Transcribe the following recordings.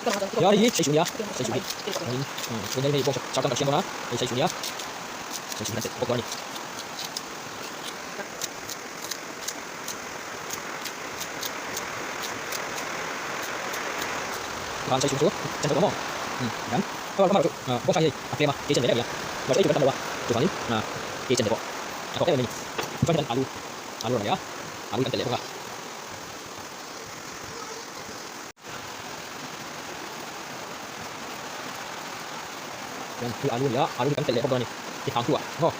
Ya hei hi sei chu nia sei chu hi chuanin chuan hei bawngsa char tang kan siam dawn a hei sei chu nia sei chu hi kan telh bawk dawn a ni. Tikhan sei chu chu chen chho tawh maw tikhan amaherawhchu bawngsa hi hei a tlem a kei chen ve deuh a ni a mahse ei tur kan tam lo a chuvangin kei chen te pawh a tawk em em a ni chuan hetan alu alu a rawn nei a alu hi kan telh leh bawk a. Chuan hi alu a ni a, alu hi kan telh leh bawk dawn a ni ti hang hnuah maw.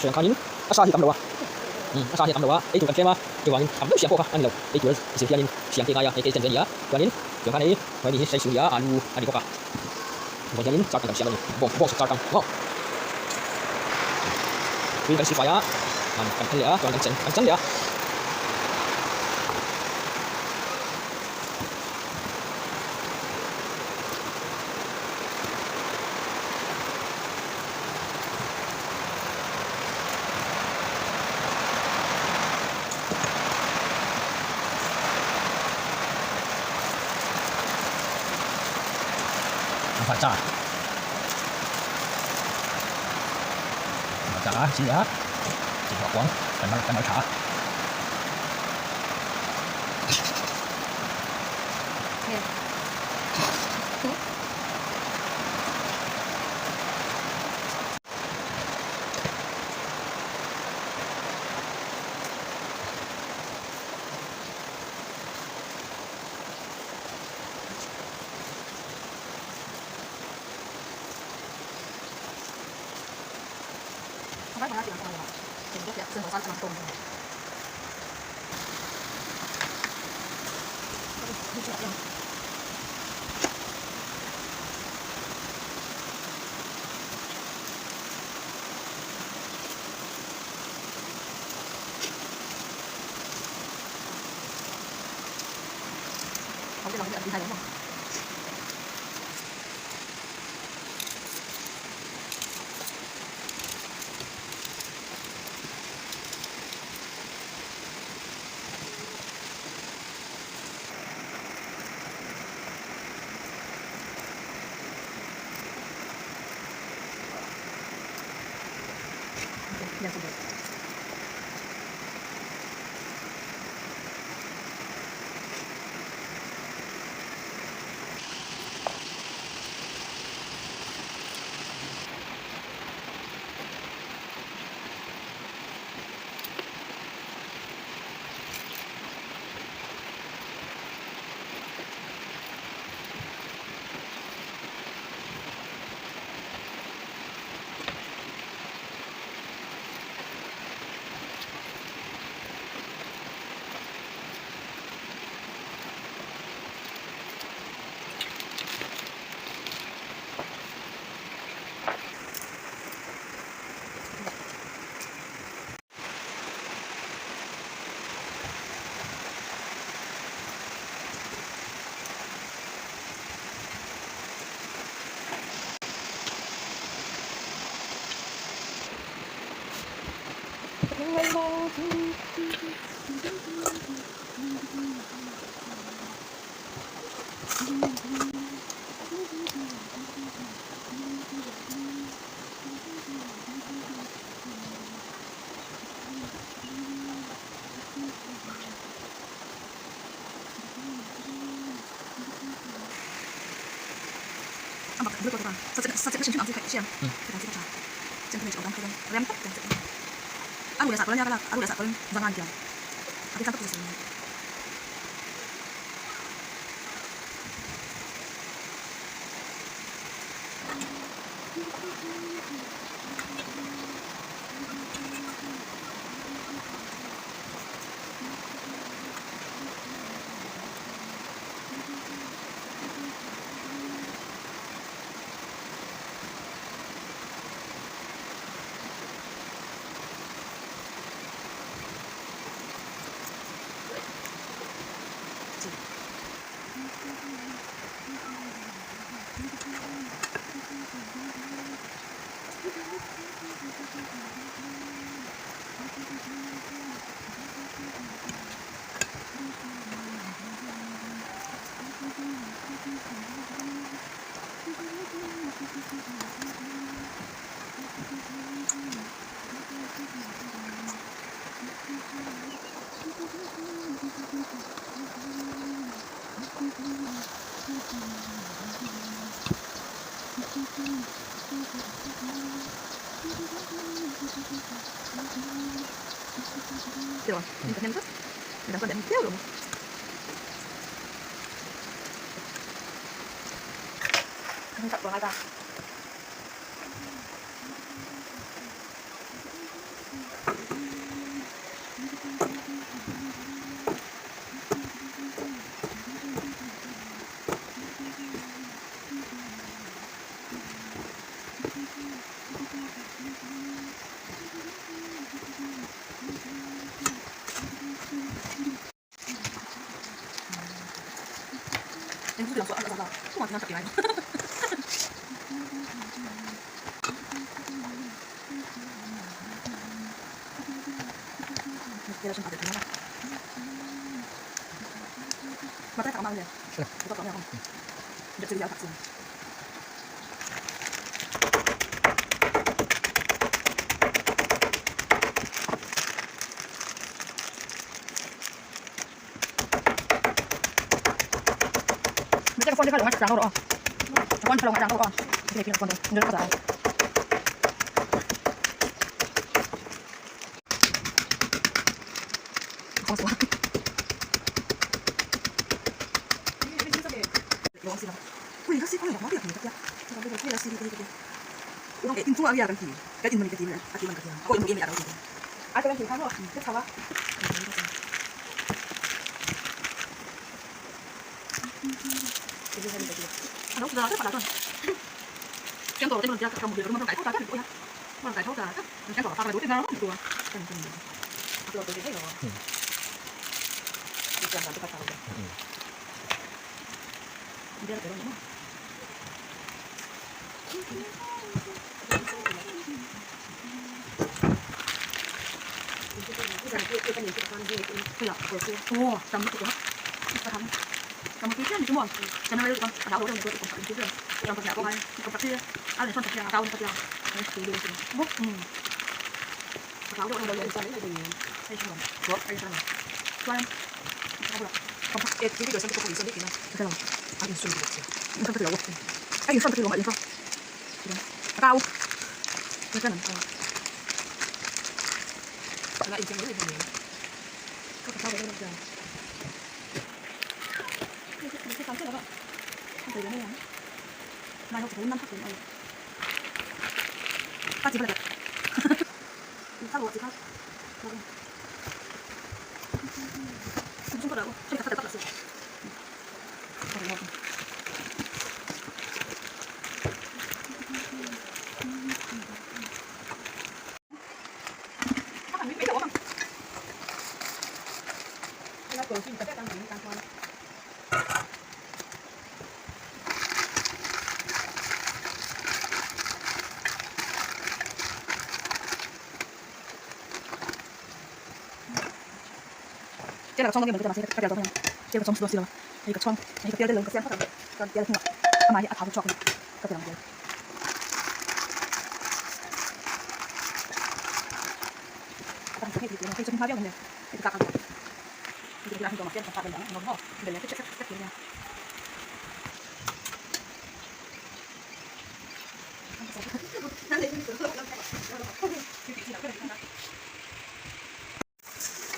Hriang khanin a sa hi tam lo a, umm a sa hi a tam lo a, ei tur kan tlem a, chuvangin tam deuh siam pawh kha a ni lo, ei tur zir hianin siam te ngai a, hei te chen ve a ni a, chuanin hriang khan hei hnuai ni hi sei su a ni a, alu a ni bawk a, vawi hianin char tang kan siam a ni, bawng bawng char tang maw tui kan sifai a, kan phel leh a, chuan kan chen kan chan leh a. Hmarcha hmarcha a chi a chi hlawh kuang kan mar kan mar tha a.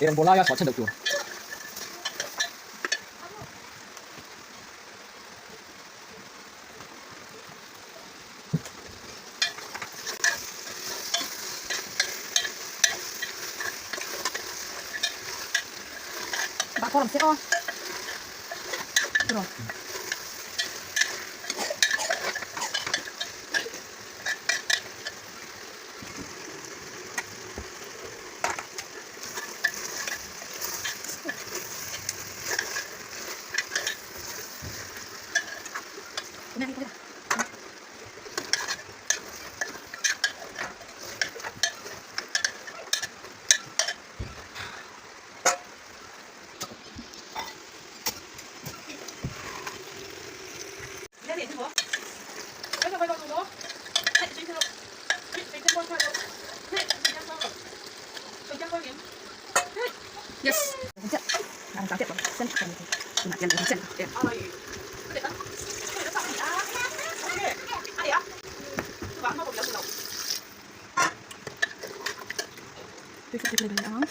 Eirawng bawl laia chhuah chhan deuh tur. Tui ka tui leh ang.